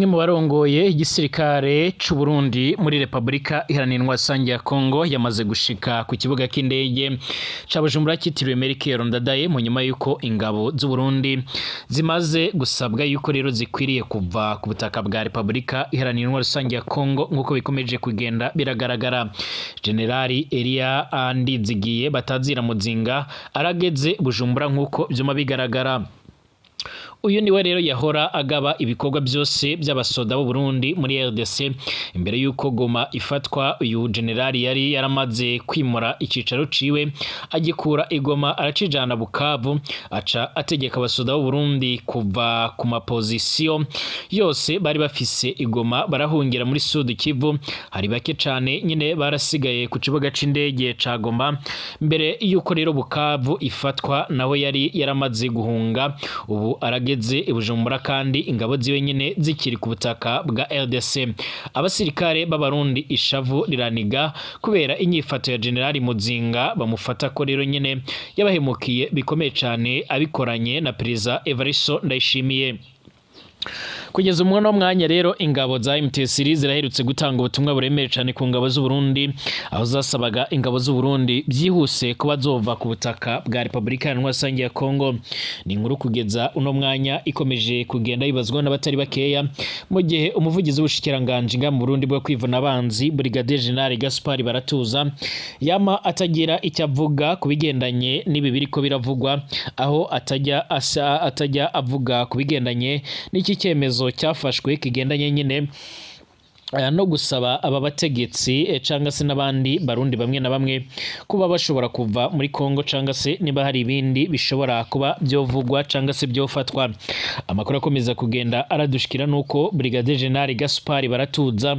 Umwe mu barongoye igisirikare c'u Burundi muri Repubulika Iharanira Intwaro ya Kongo yamaze gushika ku kibuga c'indege ca Bujumbura citiriwe Melchior Ndadaye, mu nyuma yuko ingabo z'u Burundi zimaze gusabwa yuko rero zikwiriye kuva ku butaka bwa Repubulika Iharanira Intwaro ya Kongo, nk'uko bikomeje kugenda biragaragara. Generali Elia Ndizigiye batazira Muzinga arageze Bujumbura nk'uko vyuma bigaragara. Uyu niwe rero yahora agaba ibikorwa byose by'abasoda b'u Burundi muri RDC imbere y'uko Goma ifatwa. Uyu generali yari yaramaze kwimura icicaro ciwe, agikura i Goma aracijana Bukavu, aca ategeka abasoda b'u Burundi kuva ku mapozisiyo yose bari bafise i Goma, barahungira muri Sud Kivu. Hari bake cane nyine barasigaye ku kibuga c'indege ca Goma. Mbere y'uko rero Bukavu ifatwa, naho yari yaramaze guhunga. Ubu arageze i Bujumbura kandi ingabo ziwe nyine zikiri ku butaka bwa RDC. Abasirikare b'Abarundi ishavu riraniga kubera inyifato ya Generali Muzinga, bamufata ko rero nyine yabahemukiye bikomeye cane, abikoranye na Perezida Evaristo Ndayishimiye. Kugeza umwe mwanya rero, ingabo za MTSR ziraherutse gutanga ubutumwa buremeye cyane ku ngabo z'u Burundi, aho zasabaga ingabo z'u Burundi byihuse kuba zova ku butaka bwa Repubulika Iharanira ya Kongo. Ni inkuru kugeza uno mwanya ikomeje kugenda yibazwa n'abatari bakeya, mu gihe umuvugizi w'ubushikiranganje nga mu Burundi bwo kwivuna abanzi, Brigadier General Gaspard Baratuza, yama atagira icyo avuga ku bigendanye n'ibi biriko biravugwa, aho atajya asa atajya avuga ku bigendanye n'iki cyemezo cyafashwe kigendanye nyine no gusaba aba bategetsi canga se n'abandi Barundi bamwe na bamwe kuba bashobora kuva muri Kongo, canga se niba hari ibindi bishobora kuba byovugwa canga se byofatwa. Amakuru akomeza kugenda aradushikira nuko Brigadier General Gaspard Baratuza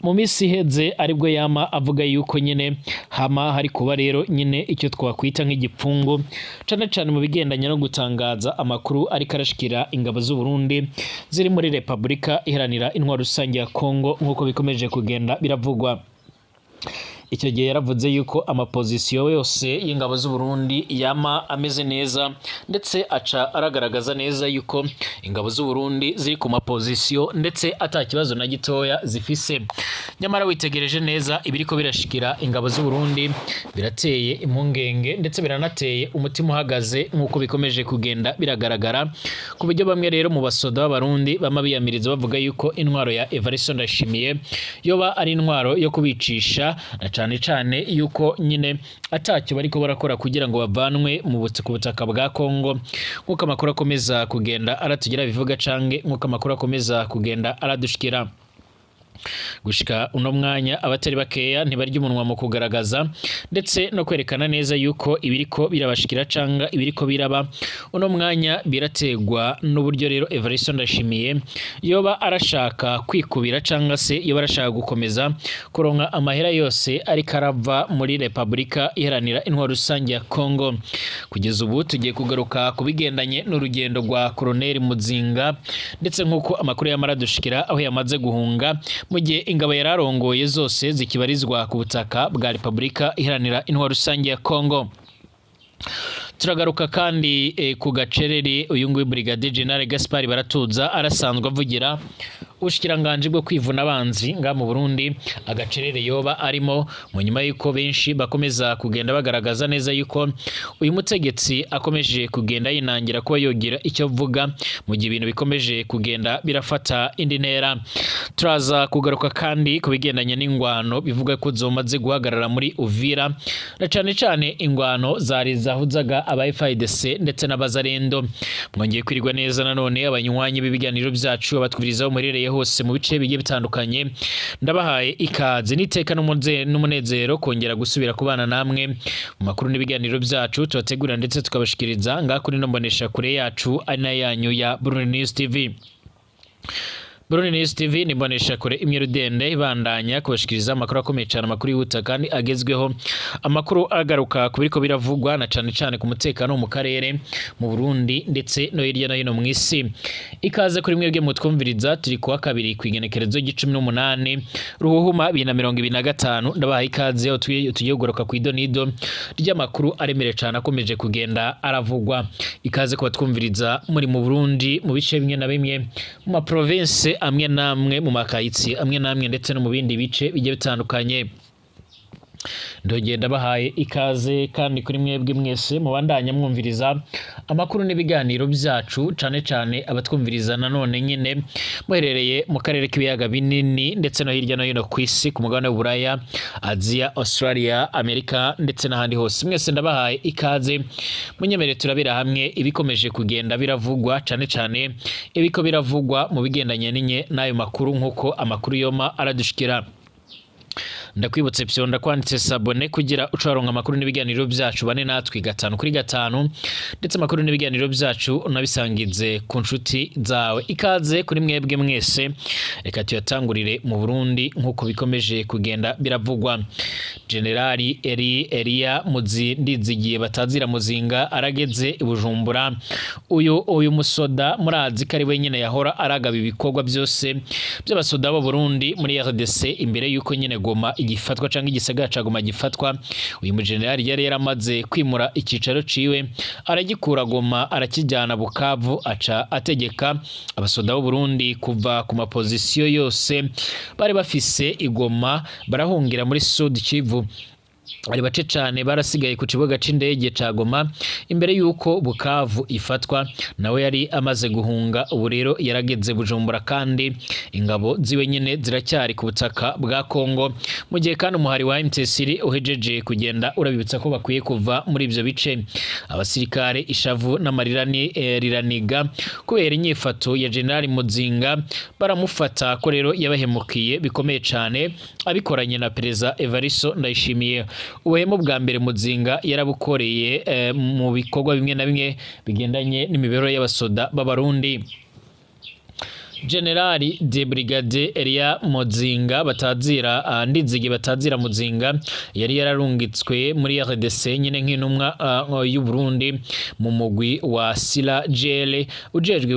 mu minsi iheze aribwo yama avuga yuko nyine hama hari kuba rero nyine icyo twakwita nk'igipfungu, cane cane mu bigendanye no gutangaza amakuru ariko arashikira ingabo z'u Burundi ziri muri Repubulika Iharanira Intwaro Rusange ya Kongo, nk'uko bikomeje kugenda biravugwa. Icyo gihe yaravuze yuko amapozisiyo yose y'ingabo z'u Burundi yama ameze neza, ndetse aca aragaragaza neza yuko ingabo z'u Burundi ziri ku mapozisiyo ndetse ata kibazo na gitoya zifise. Nyamara witegereje neza ibiriko birashikira ingabo z'u Burundi, birateye impungenge ndetse biranateye umutima uhagaze, nk'uko bikomeje kugenda biragaragara, ku buryo bamwe rero mu basoda b'Abarundi bama biyamiriza bavuga yuko intwaro ya Evariste Ndayishimiye yoba ari intwaro yo kubicisha, na cane cane yuko nyine atacyo bariko barakora kugira ngo bavanwe ku butaka bwa Kongo, nk'uko amakuru akomeza kugenda aratugira bivuga, cange nk'uko amakuru akomeza kugenda aradushikira. Gushika uno mwanya, abatari bakeya ntibarya umunwa mu kugaragaza ndetse no kwerekana neza yuko ibiriko birabashikira canga ibiriko biraba uno mwanya birategwa n'uburyo rero Evariste Ndashimiye yoba arashaka kwikubira, canga se yoba arashaka gukomeza kuronka amahera yose ariko arava muri Repubulika Iharanira Intwaro Rusange ya Kongo. Kugeza ubu tugiye kugaruka ku bigendanye n'urugendo rwa Colonel Muzinga, ndetse nk'uko amakuru yamara dushikira aho yamaze guhunga, mu gihe ingabo yararongoye zose zikibarizwa ku butaka bwa Repubulika Iharanira Intwaro Rusange ya Kongo. Turagaruka kandi ku gacerere uyu nguyu Brigadier General Gaspard Baratuza arasanzwe avugira ubushikiranganje bwo kwivuna abanzi nga mu Burundi, agacerere yoba arimo mu nyuma yuko benshi bakomeza kugenda bagaragaza neza yuko uyu mutegetsi akomeje kugenda yinangira kuba yogira icyo avuga, mu gihe ibintu bikomeje kugenda birafata indi ntera. Turaza kugaruka kandi ku bigendanye n'ingwano bivuga ko zomaze guhagarara muri Uvira, na cane cane ingwano zari zahuzaga aba FARDC ndetse n'Abazarendo. Mwongeye kwirirwa neza nanone, abanywanyi b'ibiganiro byacu, abatwirizaho muherereye hose mu bice bigiye bitandukanye. Ndabahaye ikaze n'iteka n'umunezero kongera gusubira kubana namwe mu makuru n'ibiganiro byacu tubategura ndetse tukabashikiriza ngaha kuri no mbonesha kure yacu, ari nayo yanyu ya Burundi News TV. Burundi News TV ni mbonesha kure imwe rudende ibandanya kubashikiriza amakuru akomeye cyane, amakuru yihuta kandi agezweho, amakuru agaruka ku biriko biravugwa na cane cane ku mutekano mu karere, mu Burundi ndetse no hirya no hino mu isi. Ikaze kuri mwebwe mutwumviriza. Turi kuwa kabiri, kw'igenekerezo ry'18 Ruhuhuma 2025. Ndabaha ikaze aho tugiye kugaruka ku idonido ry'amakuru aremereye cyane akomeje kugenda aravugwa. Ikaze kubatwumviriza muri mu Burundi, mu bice bimwe na bimwe mu ma province amwe n'amwe mu makayitsi amwe n'amwe ndetse no mu bindi bice bigiye bitandukanye. Ndogenda bahaye ikaze kandi kuri mwebwe mwese mubandanya mwumviriza amakuru n'ibiganiro byacu, cane cane abatwumviriza nanone nyine muherereye mu karere k'ibiyaga binini ndetse no hirya no hino ku isi, ku mugabane w'Uburaya, Aziya, Australia, Amerika ndetse n'ahandi hose. Mwese ndabahaye ikaze, munyemere turabira hamwe ibikomeje kugenda biravugwa, cane cane ibiko biravugwa mu bigendanye n'inye n'ayo makuru, nk'uko amakuru yoma aradushikira. Ndakwibutse, fyonda kwanditse s'abonner kugira ucaronka amakuru n'ibiganiro byacu, bane natwe gatanu kuri gatanu, ndetse amakuru n'ibiganiro byacu unabisangize ku nshuti zawe. Ikaze kuri mwebwe mwese. Reka tuyatangurire mu Burundi nk'uko bikomeje kugenda biravugwa. Generali Eri Elia Muzi Ndizigiye batazira Muzinga arageze i Bujumbura. Uyu musoda murazi ko ari wenyine yahora aragaba ibikorwa byose by'abasoda b'u Burundi muri RDC imbere yuko nyine Goma igifatwa canke igisagara ca Goma gifatwa. Uyu mujenerali yari yaramaze kwimura icicaro ciwe, aragikura Goma arakijyana Bukavu, aca ategeka abasoda b'u Burundi kuva ku mapozisiyo yose bari bafise i Goma, barahungira muri Sud Kivu. Ari bace cane barasigaye ku kibuga c'indege ca Goma imbere yuko Bukavu ifatwa. Nawe yari amaze guhunga, ubu rero yarageze Bujumbura kandi ingabo ziwe nyene ziracyari ku butaka bwa Kongo, mu gihe kandi umuhari wa M23 uhejeje kugenda urabibutsa ko bakwiye kuva muri ivyo bice. Abasirikare ishavu n'amarira ni riraniga kubera inyifato ya General Muzinga. Baramufata ko rero yabahemukiye bikomeye cane, abikoranye na Perezida Evaristo Ndayishimiye. Ubuhemu bwa mbere Muzinga yarabukoreye mu bikorwa bimwe na bimwe bigendanye n'imibereho y'abasoda b'Abarundi. Generali de Brigade Elia Muzinga batazira Ndizige batazira Muzinga yari yararungitswe muri RDC nyine nk'intumwa y'u Burundi mu mugwi wa Sila GL ujejwe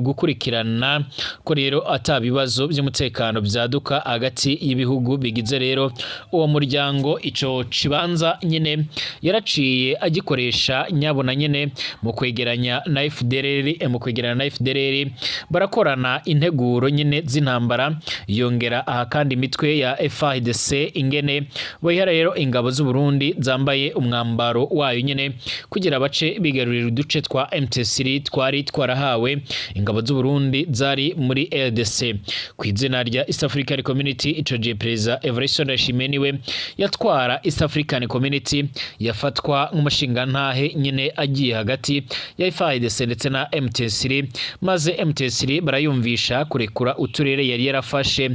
gukurikirana ko rero ata bibazo by'umutekano byaduka hagati y'ibihugu bigize rero uwo muryango. Ico kibanza nyine yaraciye agikoresha nyabona nyine mu kwegeranya na FDLR, mu kwegerana na FDLR barakorana integuro nyine z'intambara. Yongera aha kandi imitwe ya FARDC ingene bohera rero ingabo z'u Burundi zambaye umwambaro wayo nyine kugira bace bigarurira uduce twa M23 twari twarahawe ingabo z'u Burundi zari muri RDC ku izina rya East African Community. Ico gihe Perezida Evariste Ndayishimiye niwe yatwara East African Community, yafatwa nk'umushingantahe nyine agiye hagati ya FARDC ndetse na M23, maze M23 barayumvisha kurekura uturere yari yarafashe,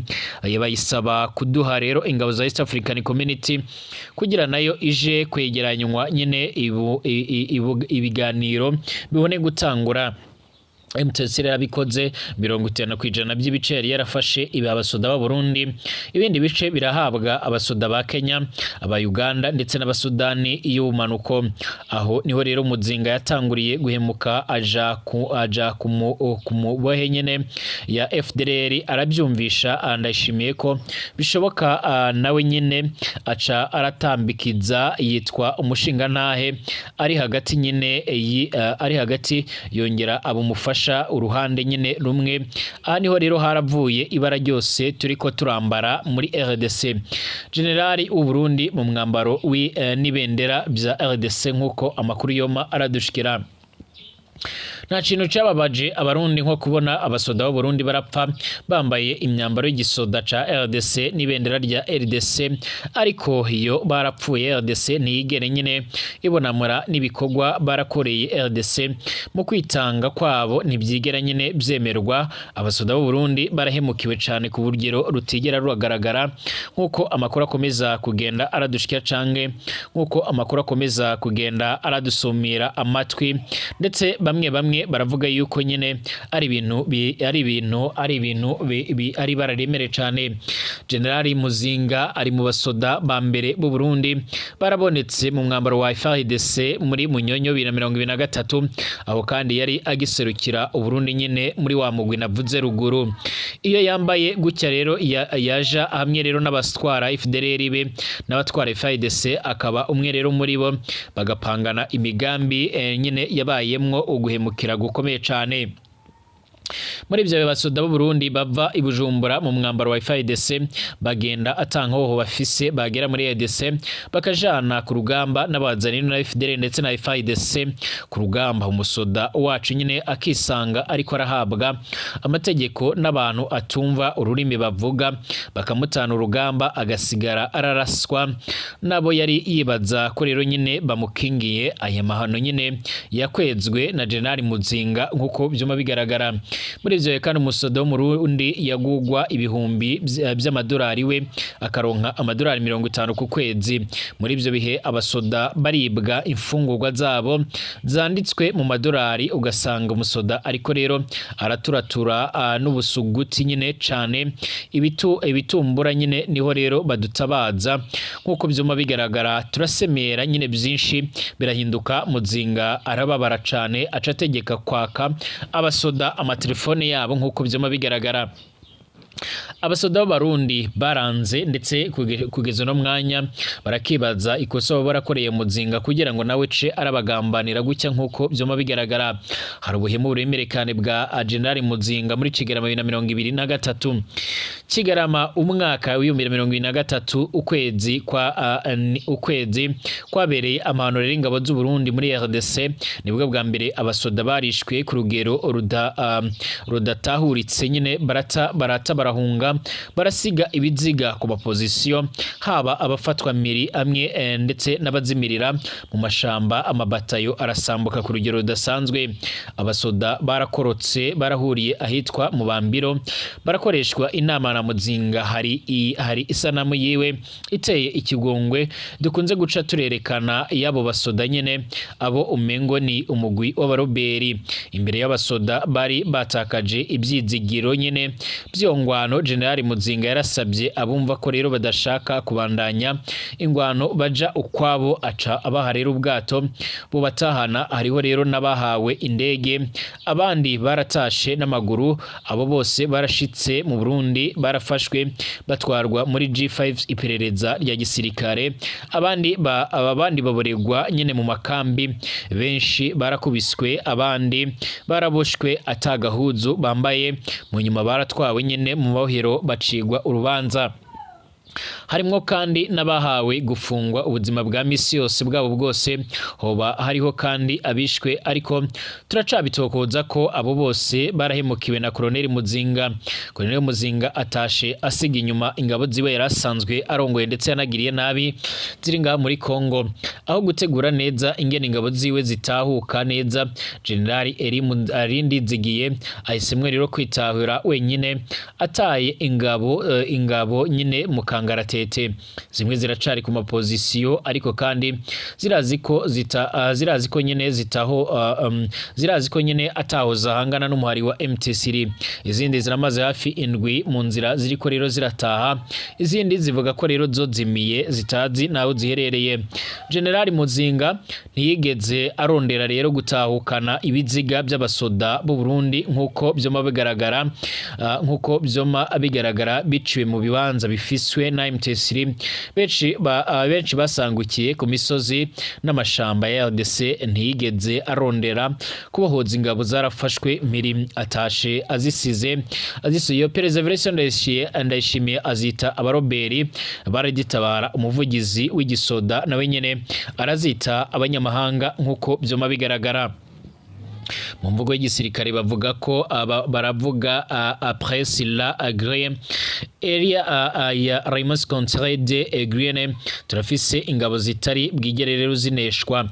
bayisaba kuduha rero ingabo za East African Community kugira nayo ije kwegeranywa nyine ibiganiro bibone gutangura. M23 yarabikoze, 50% by'ibice yari yarafashe ibi abasoda b'u Burundi, ibindi bice birahabwa abasoda ba Kenya, aba Uganda ndetse n'Abasudani y'ubumanuko. Aho niho rero Muzinga yatanguriye guhemuka, aja ku mubohe nyene ya FDLR, arabyumvisha Ndayishimiye ko bishoboka, nawe nyine aca aratambikiza yitwa umushingantahe ari hagati nyine ari hagati, yongera abumufasha uruhande nyine rumwe. Aha niho rero haravuye ibara ryose turiko turambara muri RDC, Generali w'u Burundi mu mwambaro n'ibendera bya RDC, nk'uko amakuru yoma aradushikira. Nta kintu cyababaje Abarundi nko kubona abasoda b'Abarundi barapfa bambaye imyambaro y'igisoda ca RDC n'ibendera rya RDC, ariko iyo barapfuye RDC ntiyigere nyine ibonamura n'ibikorwa barakoreye RDC mu kwitanga kwabo, ntibyigera nyine byemerwa. Abasoda b'Uburundi barahemukiwe cane ku buryo rutigera ruragaragara, nk'uko amakuru akomeza kugenda aradushikira canke nk'uko amakuru akomeza kugenda aradusumira amatwi, ndetse bamwe bamwe baravuga yuko nyine ari ibintu ari ibara riremereye cane. Generali Muzinga ari mu basoda ba mbere b'u Burundi barabonetse mu mwambaro wa FARDC muri Munyonyo 2023. Aho kandi yari agiserukira Uburundi nyine muri wa mugwi navuze ruguru. Iyo yambaye gutya rero yaja hamwe rero n'abatwara FDLR be n'abatwara FARDC, akaba umwe rero muri bo, bagapangana imigambi nyine yabayemwo uguhemukira gukomeye cane. Muri ivyo, basoda b'u Burundi bava i Bujumbura mu mwambaro wa FARDC, bagenda atankoho bafise, bagera muri RDC bakajana ku rugamba n'abazanino na FDL ndetse na FARDC ku rugamba. Umusoda wacu nyine akisanga ariko arahabwa amategeko n'abantu atumva ururimi bavuga, bakamutana urugamba, agasigara araraswa nabo yari yibaza ko rero nyine bamukingiye. Aya mahano nyine yakwezwe na General Muzinga, nk'uko vyuma bigaragara. Muri ivyo kandi, umusoda w'Umurundi yagugwa ibihumbi vy'amadolari, we akaronka amadolari 50 ku kwezi. Muri ivyo bihe abasoda baribwa imfungurwa zabo zanditswe mu madolari, ugasanga umusoda ariko rero araturatura n'ubusuguti nyine cane ibitumbura nyine. Niho rero badutabaza, nk'uko vyuma bigaragara. Turasemera nyine, byinshi birahinduka. Muzinga arababara cane, aca ategeka kwaka abasoda amatelefone yabo, nk'uko vyuma bigaragara. Abasoda b'Abarundi baranze, ndetse kugeza uno mwanya barakibaza ikosa baba barakoreye Muzinga kugira ngo nawe ce arabagambanira gutya, nk'uko vyuma bigaragara. Hari ubuhemu buremerekane bwa General Muzinga muri Kigarama 2023. Kigarama umwaka w'2023, ukwezi kwa ukwezi kwabereye amahano rero ingabo z'u Burundi muri RDC. Nibwo bwa mbere abasoda barishwe ku rugero rudatahuritse nyine. Barata barata, barahunga, barasiga ibiziga ku mapozisiyo, haba abafatwa miri amwe ndetse n'abazimirira mu mashamba. Amabatayo arasambuka ku rugero rudasanzwe. Abasoda barakorotse, barahuriye ahitwa mu Bambiro, barakoreshwa inama na Muzinga. Hari isanamu yiwe iteye ikigongwe dukunze guca turerekana y'abo basoda nyene, abo umengo ni umugwi w'abaroberi. Imbere y'abasoda bari batakaje ivyizigiro nyene vyongwano, General Muzinga yarasabye abumva ko rero badashaka kubandanya ingwano baja ukwabo, aca abaha rero ubwato bubatahana. Hariho rero n'abahawe indege, abandi baratashe n'amaguru. Abo bose barashitse mu Burundi, barafashwe, batwarwa muri G5, iperereza rya gisirikare. Abandi baboregwa nyene mu makambi. Benshi barakubiswe, abandi baraboshwe atagahuzu bambaye. Mu nyuma baratwawe nyene mu mabohero, bacigwa urubanza. Harimwo kandi n'abahawe gufungwa ubuzima bwa misi yose bwabo bwose. Hoba hariho kandi abishwe, ariko turacabitokoza ko abo bose barahemukiwe na Koloneli Muzinga. Koloneli Muzinga atashe asiga inyuma ingabo ziwe yari asanzwe arongoye, ndetse yanagiriye nabi, ziri ngaha muri Kongo. Aho gutegura neza ingene ingabo ziwe zitahuka neza, Generali Eri Ndizigiye ahisemwe rero kwitahura wenyine, ataye ingabo nyine mu kangaratete. Zimwe ziracari ku mapozisiyo, ariko kandi zirazi ko nyine zitaho zirazi ko nyine ataho zahangana n'umuhari wa MTCR. Izindi ziramaze hafi indwi mu nzira, ziriko rero zirataha. Izindi zivuga ko rero zo zimiye, zitazi naho ziherereye. Generali Muzinga ntiyigeze arondera rero gutahukana ibiziga by'abasoda b'u Burundi, nkuko vyoma bigaragara biciwe mu bibanza bifiswe na MTCR. Benshi basangukiye ku misozi n'amashamba ya RDC. Ntiyigeze arondera kubohoza ingabo zarafashwe mpiri, atashe azisize azisuye. Perezida Evariste Ndayishimiye azita abaroberi baragitabara. Umuvugizi w'igisoda nawe nyene arazita abanyamahanga, nkuko vyoma bigaragara. Mu mvugo y'igisirikare bavuga ko aba baravuga après la guerre area ya Raymond contre de Grene. Turafise ingabo zitari bwigere rero zineshwa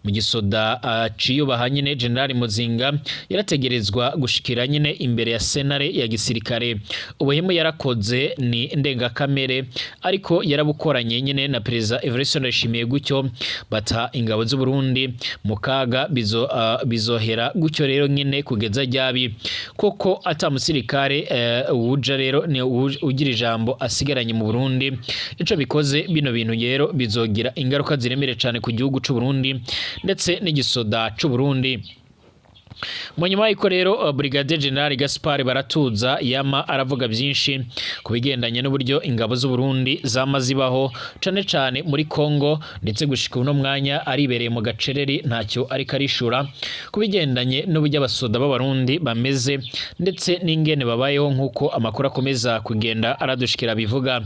mu gisoda ciyubaha nyine. General Muzinga yarategerezwa gushikira nyine imbere ya senare ya gisirikare. Ubuhemu yarakoze ni ndengakamere, ariko yarabukoranye nyine na Perezida Evariste Ndayishimiye, gutyo bata ingabo z'u Burundi mu kaga. Bizohera gutyo rero nyine kugeza ryabi koko ata musirikare wuja rero ni ugira ijambo asigaranye mu Burundi? Ico bikoze, bino bintu rero bizogira ingaruka ziremere cane ku gihugu c'u Burundi ndetse n'igisoda c'u Burundi. Mu nyuma y'uko rero Brigadier General Gaspard Baratuza yama aravuga byinshi ku bigendanye n'uburyo ingabo z'u Burundi zama zibaho cane cane muri Congo, ndetse gushika uno mwanya aribereye mu gacereri, ntacyo ariko arishura ku bigendanye n'uburyo abasoda b'Abarundi bameze ndetse n'ingene babayeho, nk'uko amakuru akomeza kugenda aradushikira bivuga.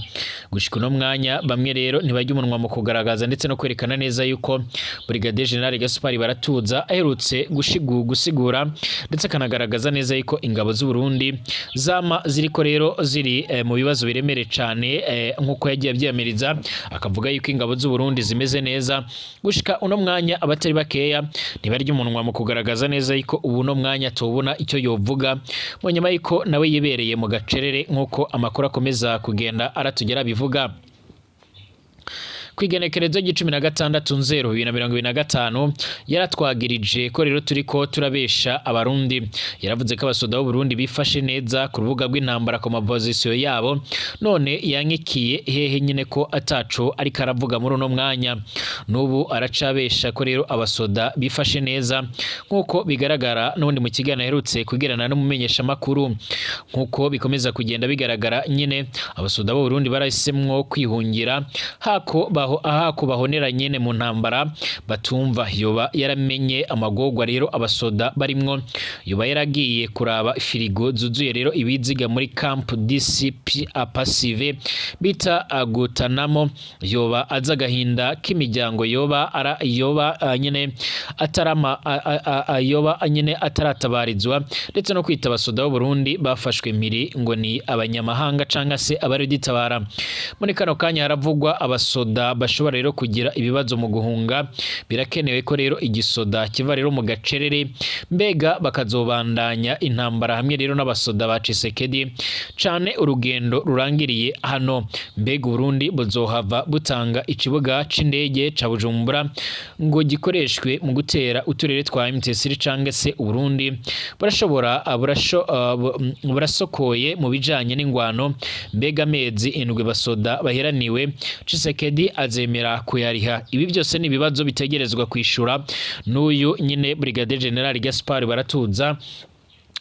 Gushika uno mwanya bamwe rero ntibajya umunwa mu kugaragaza ndetse no kwerekana neza yuko Brigadier General Gaspard Baratuza aherutse gusigura ndetse akanagaragaza neza yuko ingabo z'u Burundi zama ziriko rero ziri mu bibazo biremere cane, nk'uko yagiye abyiyamiriza akavuga yuko ingabo z'u Burundi zimeze neza. Gushika uno mwanya abatari bakeya ntibarya umunwa mu kugaragaza neza yuko ubu uno mwanya tubona icyo yovuga mu nyuma yuko nawe yibereye mu gacerere, nk'uko amakuru akomeza kugenda aratugera bivuga. Kw'igenekerezo ry'icumi na gatandatu 0 2025 yaratwagirije ko rero turiko turabesha Abarundi. Yaravuze ko abasoda b'Uburundi bifashe neza ku rubuga rw'intambara, ku ma positions yabo. None yankikiye hehe nyine ko ataco ariko aravuga muri uno mwanya? N'ubu aracabesha ko rero abasoda bifashe neza, nk'uko bigaragara n'ubundi mu kiganiro aherutse kugirana n'umumenyeshamakuru. Nk'uko bikomeza kugenda bigaragara nyine, abasoda b'Uburundi barahisemwo kwihungira hako bahonera nyene mu ntambara batumva. Yoba yaramenye amagorwa rero abasoda barimwo, yoba yaragiye kuraba firigo zuzuye rero ibiziga muri camp DCP Passive bita Guantanamo, yoba aza agahinda k'imiryango, yoba ara yoba nyene atarama yoba nyene ataratabarizwa, ndetse no kwita abasoda b'u Burundi bafashwe mpiri ngo ni abanyamahanga canga se abariditabara. Muri kano kanya haravugwa abasoda bashobora rero kugira ibibazo mu guhunga. Birakenewe ko rero igisoda kiva rero mu gacerere. Mbega bakazobandanya intambara hamwe rero n'abasoda ba Tshisekedi cane urugendo rurangiriye hano? Mbega Uburundi buzohava butanga ikibuga c'indege ca Bujumbura ngo gikoreshwe mu gutera uturere twa MTC, cange se Uburundi burashobora burasokoye mu bijanye n'ingwano? Mbega amezi 7 basoda baheraniwe, Tshisekedi azemera kuyariha? Ibi byose ni ibibazo bitegerezwa kwishura n'uyu nyine Brigadier General Gaspard Baratuza,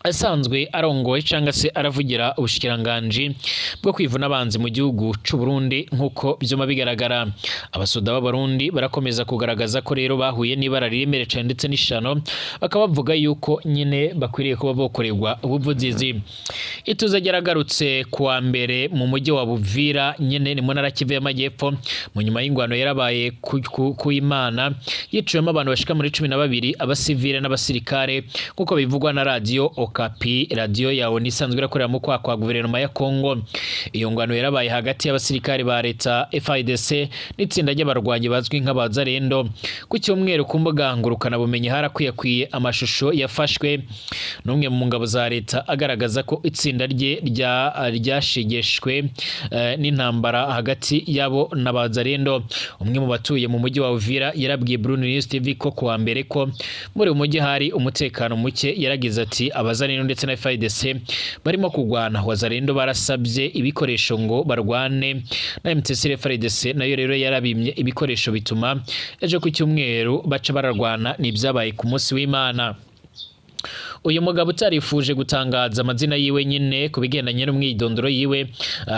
asanzwe arongoye cyangwa se aravugira ubushikiranganji bwo kwivuna abanzi mu gihugu c'u Burundi. Nk'uko vyuma bigaragara, abasoda b'Abarundi barakomeza kugaragaza ko rero bahuye n'ibara riremere cane ndetse n'ishano, bakaba bavuga yuko nyine bakwiriye kuba bokorerwa ubuvugizi. Ituze ryaragarutse kuwa mbere mu mujyi wa Buvira nyene ni mu ntara Kivu y'Amajyepfo, mu nyuma y'ingwano yarabaye ku Imana yiciwemo abantu bashika muri 12, abasivile n'abasirikare, nk'uko bivugwa na Radiyo Okapi, radiyo yawe isanzwe irakorera mu kwa guverinoma ya Congo. Iyo ngwano yarabaye hagati y'abasirikare ba leta FARDC n'itsinda ry'abarwanyi bazwi nk'Abazarendo. Ku cyumweru ku mbuga ngurukanabumenyi harakwirakwiye amashusho yafashwe n'umwe mu ngabo za leta agaragaza ko itsinda rye ryashegeshwe n'intambara hagati yabo n'Abazarendo. Umwe mu batuye mu mujyi wa Uvira yarabwiye Bruno News TV ko kuwa mbere ko muri uyu mujyi hari umutekano muke. Yaragize ati: "Abazarendo ndetse na FARDC barimo kurwana. Wazarendo barasabye ibikoresho ngo barwane na MTC. FARDC nayo rero yarabimye ibikoresho, bituma ejo ku cyumweru baca bararwana. Ni ibyabaye ku munsi w'Imana." Uyu mugabo utarifuje gutangaza amazina yiwe nyine ku bigendanye n'umwidondoro yiwe,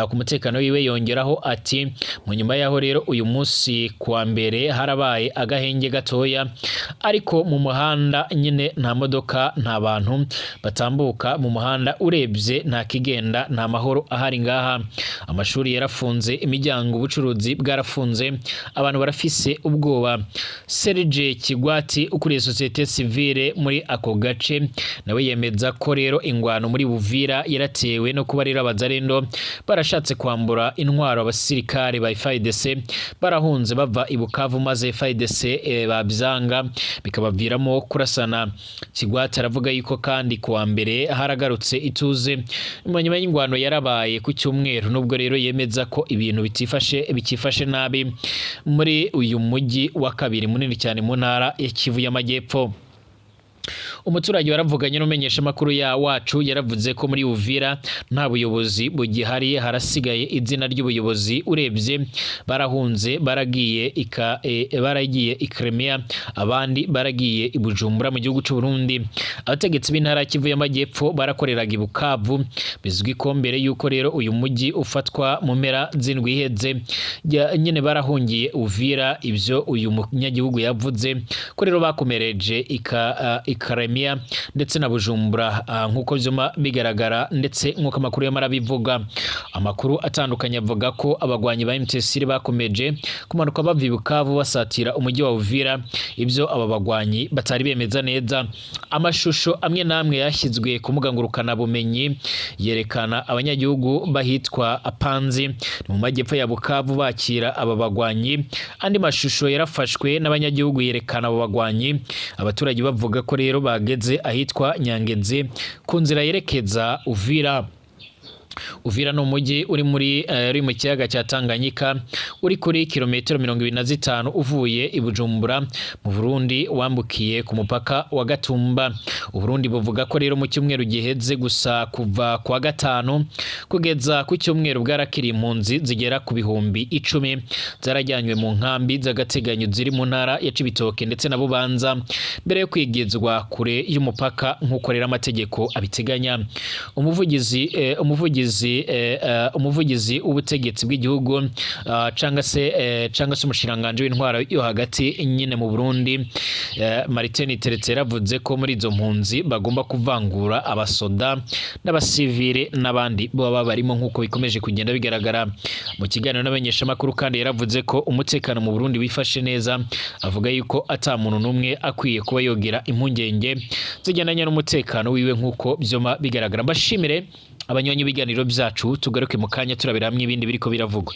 ku mutekano wiwe, yongeraho ati: "Mu nyuma yaho rero uyu munsi kuwa mbere harabaye agahenge gatoya, ariko mu muhanda nyine nta modoka, nta bantu batambuka mu muhanda, urebye nta kigenda, nta mahoro ahari ngaha. Amashuri yarafunze imiryango, ubucuruzi bwarafunze, abantu barafise ubwoba." Serge Kigwati ukuriye société civile muri ako gace nawe yemeza ko rero ingwano muri Buvira yaratewe no kuba rero Abazarendo barashatse kwambura intwaro abasirikare ba FARDC barahunze bava i Bukavu, maze FARDC babyanga bikabaviramo kurasana. Kigwati aravuga yuko kandi kuwa mbere haragarutse ituze mu nyuma y'ingwano yarabaye ku cyumweru, nubwo rero yemeza ko ibintu bitifashe bikifashe nabi muri uyu mujyi wa kabiri munini cyane mu ntara ya Kivu y'Amajyepfo. Umuturage waravuganye n'umenyesha makuru ya wacu yaravuze ko muri Uvira nta buyobozi bugihari, harasigaye izina ry'ubuyobozi. Urebye barahunze, baragiye i Crimea, abandi baragiye i Bujumbura mu gihugu c'u Burundi. Abategetsi b'intara ya Kivu y'Amajyepfo barakoreraga i Bukavu. Bizwi ko mbere yuko rero uyu mujyi ufatwa mu mpera z'indwi iheze nyine barahungiye Uvira. Ibyo uyu munyagihugu yavuze ko rero bakomereje i Crimea ndetse na Bujumbura, nk'uko vyuma bigaragara ndetse nk'uko amakuru yamara bivuga. Amakuru atandukanye avuga ko abagwanyi ba M23 bakomeje kumanuka bava i Bukavu basatira umujyi wa Uvira, ibyo aba bagwanyi batari bemeza neza. Amashusho amwe n'amwe yashyizwe ku mbuga ngurukanabumenyi yerekana abanyagihugu bahitwa Apanzi ni mu majyepfo ya Bukavu bakira aba bagwanyi. Andi mashusho yarafashwe n'abanyagihugu yerekana abo bagwanyi, abaturage bavuga ko rero bageze ahitwa Nyangezi ku nzira yerekeza Uvira. Uvira ni umujyi uri mu kiyaga cya Tanganyika, uri kuri kilometero 25 uvuye i Bujumbura mu Burundi, wambukiye ku mupaka wa Gatumba. Uburundi buvuga ko rero mu cyumweru giheze gusa, kuva kuwa gatanu kugeza ku cyumweru, bwarakiriye impunzi zigera ku 10,000 zarajyanywe mu nkambi z'agateganyo ziri mu ntara ya Cibitoke ndetse na Bubanza mbere yo kwigizwa kure y'umupaka nk'uko rero amategeko abiteganya. Umuvugizi w'ubutegetsi bw'igihugu, canga se umushiranganje w'intwaro yo hagati nyine mu Burundi, Martin Teretse, yaravuze ko muri izo mpunzi bagomba kuvangura abasoda n'abasivile n'abandi baba barimo, nk'uko bikomeje kugenda bigaragara. Mu kiganiro n'abamenyeshamakuru kandi yaravuze ko umutekano mu Burundi wifashe neza, avuga yuko ata muntu n'umwe akwiye kuba yogira impungenge zigendanye n'umutekano wiwe, nk'uko vyoma bigaragara. Mbashimire abanywanyi b'ibiganiro byacu, tugaruke mu kanya turabira hamwe ibindi biriko biravugwa.